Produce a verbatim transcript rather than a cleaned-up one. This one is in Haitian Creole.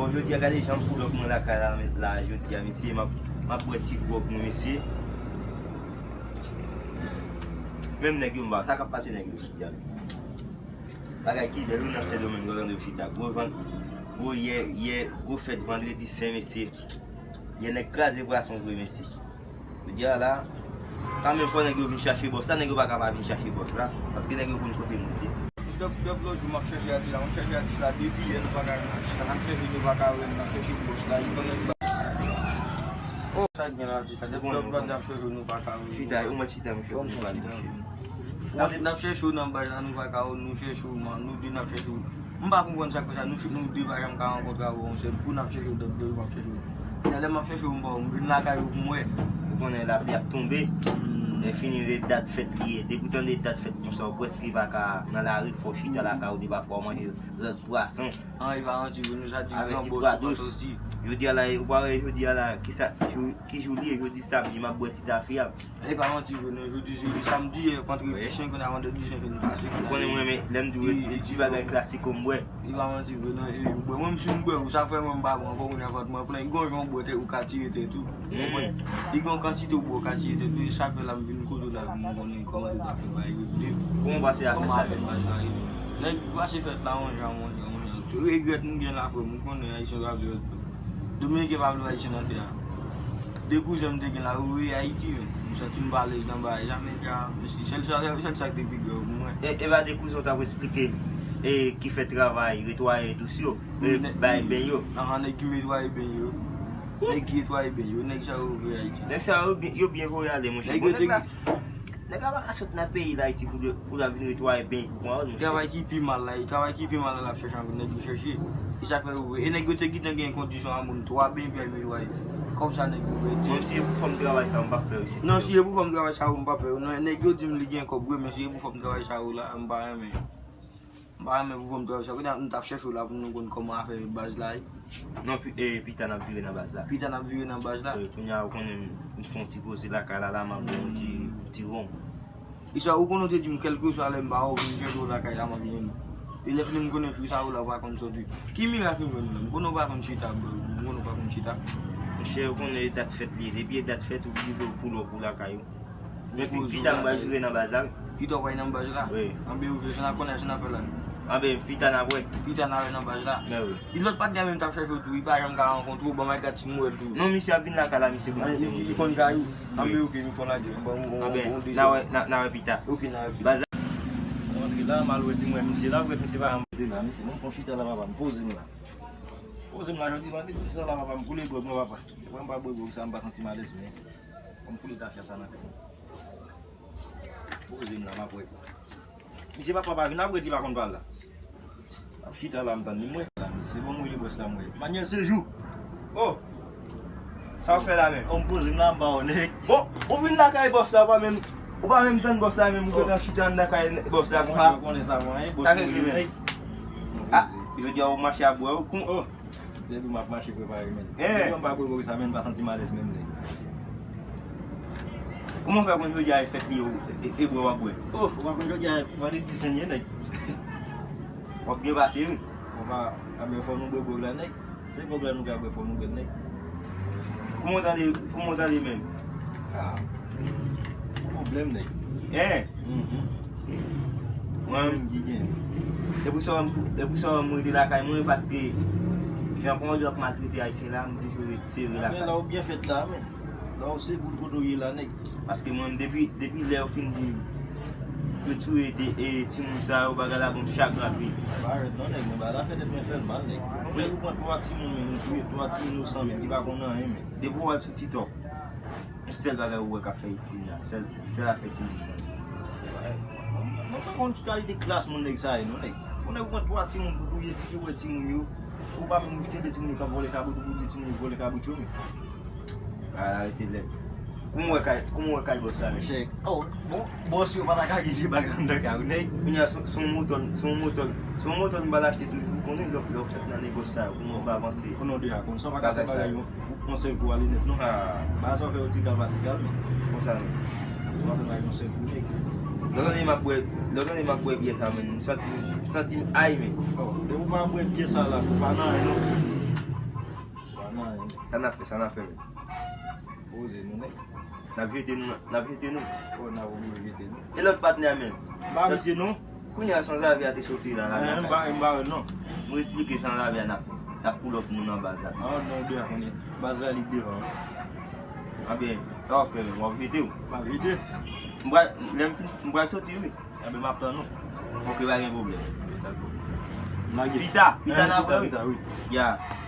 Bon, jodi a, gade jan m pull up mwen lakay la, la, jodi a, mesye, m ap, m ap bwè ti gwòg mwen, mesye. Menm nèg yo, m pa, sa k ap pase nèg yo jodi a? Bagay ki bèl, wi, nan Sendomeng, yo tande yo chita. Gwo van-, gwo yè, yè, gwo fèt vandredi sen, mesye. Yè nèg kraze pwason vre, mesye. Jodi a la, kanmenm fò nèg yo vin chache bòs la, nèg yo pa ka pa vin chache bòs la, paske nèg yo konn kote moun ye. Dèp, dèp lòt jou m ap chèche atis la, m ap chèche atis la depi yè nou pa ka jwenn atis la, n ap chèche nou pa ka wè l, n ap chèche bòs la, li konnen li ba. Oh, sa gen la, atis la, dèp lòt jou n ap chèche nou pa ka wè l. Chita, ou mèt chita, monchè, pou nou pale, monchè. N ap, n ap chèche w nan baz la, nou pa ka wè w, nou chèche w, man, nou di n ap chèche w. M pa konprann sa k fè sa, nou, nou de pa janm ka rankontre avè w yon sèl kou, n ap chèche w, dòt de, m ap chèche w. Genlè m ap chèche w, m pa wè w, m vin lakay ou pou m wè. Ou konnen lapli ap tonbe, lè fini se dat fèt li ye. Depi w tande dat fèt konsa, ou prèske pa ka nan lari, fò w chita lakay ou, de pafwa w manje lòt pwason. An, e pa manti vre, nou sa di gran bòs ou pa soti. Jodi a la, ou pa wè jodi a la, ki sa, jou, ki jou li ye, jodi samdi, m ap bwè ti tafya. E pa manti vre non, jodi se samdi, e, vandredi sen, kounye a vandredi sen fini pase. Ou konnen mwen renmen, lè m di w, e, ti bagay klasiko m bwè. E pa manti vre non, e, ou bwè. Mwen, m fin bwè, ou sa fè mwen m pa bwè ankò, kounye a vant mwen plen. Gon jan w bwè tèt, ou ka tiye tèt ou. Ou konprann? E gon kantite w bwè, ou ka tiye tèt ou. E sa fè la m vin kote w la, pou m konnen kòman ou ta fè bagay yo vle. Kòman w pase a fèt la menm? Kòman afè baz la ye? Nèg pase fèt la, yon jan, yon jan, yon jan. Regrèt m gen la, frè m, ou konnen Ayisyen pa vle Dominiken pa vle Ayisyen nan tè a. De kouzen m te gen la, yo voye Ayiti, men. M santi m pa alèz nan bagay sa, men ka, sèl sa, sèl sa k te pi grav pou mwen. E, e pa de kouzen w t ap esplike, e, ki fè travay, netwaye dous yo, e, bay ben yo. Ahan, nèg ki netwaye ben yo. Nèg ki netwaye ben yo, nèg sa yo voye Ayiti. Nèg sa yo, yo byen voye ale, monchè. Bon, nèg la, nèg la pa ka sot nan peyi Dayiti pou, pou l ap vin netwaye ben pou kont li, monchè. Travay ki pi mal la, travay ki pi mal la, l ap chèche ankò, nèg yo chèche. E sa k fè yo voye. E nèg yo te gentan gen kondisyon a moun twa ben epi al netwaye. Kòb sa nèg yo voye. Mwen, si e pou fè m travay sa, m p ap fè yo, si non, si e pou fè m travay sa, m p ap fè yo. Non, nèg yo di m li gen kòb vre, men si e pou fè m travay sa yo la, m pa renmen. M pa renmen pou fè m travay sa. Kounye a, nou t ap chèche w la pou nou konn kòman afè baz la ye. Non, pi, e, pita n ap vire nan baz la. Pita n ap vire nan baz la. Wi, kounye a, ou konnen m fè yon ti poze lakay la, la, m ap bwè yon ti, ti wonm. E sa, ou konnen w te di m, kèlkeswa lè m pa wè w, vin chèche w lakay la, m ap jwenn ou. E lè fini, m konnen jou sa yo la, ou pa konn sòti. Ki mirak nou jwenn ou la? M konnen w pa konn chita, bro. M konnen w pa konn chita. Monchè, ou konnen e dat fèt li ye. Depi e dat fèt, ou bliye w pull up ou lakay ou. Men pi, pita m pral vire nan baz la, wi. Pita w pral nan baz la? Wi. Anben, ou vle, sa n ap konnen, sa n ap fè la. Anben, pita n ap wè. Pita n ap wè nan baz la. Men wi. Li lòt patnè menm t ap chèche w tou, li pa janm ka rankontre w, bon, my God, si m wè l tou. Non, misye ap vin lakay la, misye konn kote m ye. Li konn kay ou. Anben, ok, nou fè yon lage, m ban ou, on, on, on, de. Anben, n a wè, n a, n a wè pita. Ok, n a wè pita. Baz la. M antre la, m al wè si m wè misye la, m wè misye pa janm. Antre la, misye, mwen fè yon chita la, papa, m poze m la. Poze m la, jodi, vandredi sa la, papa, m koule gwòg mwen, papa. Depi m pa bwè gwòg sa, m pa santi m alèz, men. Fò m koule tafya sa nan kè m. Poze m la, m ap wè. Misye papa pa vin ap rete, li pa konn pale la. M ap chita la, m tann li, m wè. La, misye, bon, m rele bòs la, m wè. Manyèl Sejou. Oh! Sa w fè la menm? Oh, m poze m la, m pa wè w, nèg. Bon, ou vin lakay bòs la, ou pa menm, ou pa menm tann bòs la menm, ou gentan chita anndan kay bòs la konsa. Ou konnen sa, mwen, bòs mwen, nèg. Ah, jodi a ou mache ap bwè, ou kon-, oh. Depi m ap mache prepare, men. Eh. Depi m pa bwè bò sa, men, m pa santi m alèz menm, nèg. Kòman w fè konn jodi a e fèt li, e, e bwè w ap bwè? Oh, ou pa konn jodi a vandredi sen ye, nèg. W ap byen pase, wi. Ou pa, a, men fò nou bwè gwòg la, nèg. Se gwòg la nou ka bwè, fò nou bwè l, nèg. Kòman w tande, kòman w tande menm? Ah. Pwoblèm, nèg. Eh. Mhm. Mwen menm ki gen. E pou sa, e pou sa m rete lakay mwen, paske jan kòman yo ap maltrete Ayisyen la, m toujou ret sere lakay. Men la ou byen fèt la, men. La ou se bout kote w ye la, nèg. Paske mwen menm, depi, depi lè yo fin di yo touye de, e, timoun sa yo, bagay la ban m chagren anpil. Pa rèd non, nèg, men bagay la fè tèt mwen fè l mal, nèg. Yon nèg ou pran twa timoun, men, ou touye twa ti inosan, men, ki pa konn anyen, men. Depi w al sou TikTok, yon sèl bagay ou wè k ap fè yo kounye a, sèl, sèl afè timoun sa yo. Mwen pa konn ki kalite klas moun nèg sa ye non, nèg. Yon nèg ou pran twa timoun pou touye ti piwè timoun yo, ou pa menm kenbe timoun yo k ap vòlè kabrit ou pou di timoun yo vòlè kabrit yo menm. Bagay la rete lèd. Kòman w wè kay, kòman w wè kay bòs la menm? Monchè, oh, bon, bòs yo pa ta ka gen je bagay anndan kay ou, nèg. Kounye a, se, se yon motò, se yon motò, se yon motò nou pral achte toujou, ou konnen lè, lè w fèt nan negòs sa yo, kòman w pral avanse. Konnen w deja konn sa, w pa ka fè bagay yo yon sèl kou ale nèt, non. Ah. Bagay sa w fè yo ti kal pa ti kal, men. Konsa menm. Ou pa fè bagay yon sèl kou, nèg. Lòt ane m ap bwè, lòt ane m ap bwè byè sa, men. M santi, m santi m ay, men. Oh, depi w pa bwè byè sa la, ou pa nan anyen, non. Sa n ap fè, sa n ap fè menm? Poze nou, nèg. N ap jete nou, n ap jete nou. Oh, n ap oblije jete nou. E lòt patnè a menm? M pa vle non. Kounye a, Sanzave a te soti la, la. Eh, m pa, m pa, non. M esplike Sanzave a, n ap, n ap pull up nou nan baz la. Ah, non, byen, konnen. Baz la, li devan. Anben, sa w ap fè menm? W ap jete w? M ap jete. M pral, lè m fin, m pral soti, wi. Anben, m ap tann ou. Ok, pa gen pwoblèm. Pita, pita n ap wè, wi. Ya.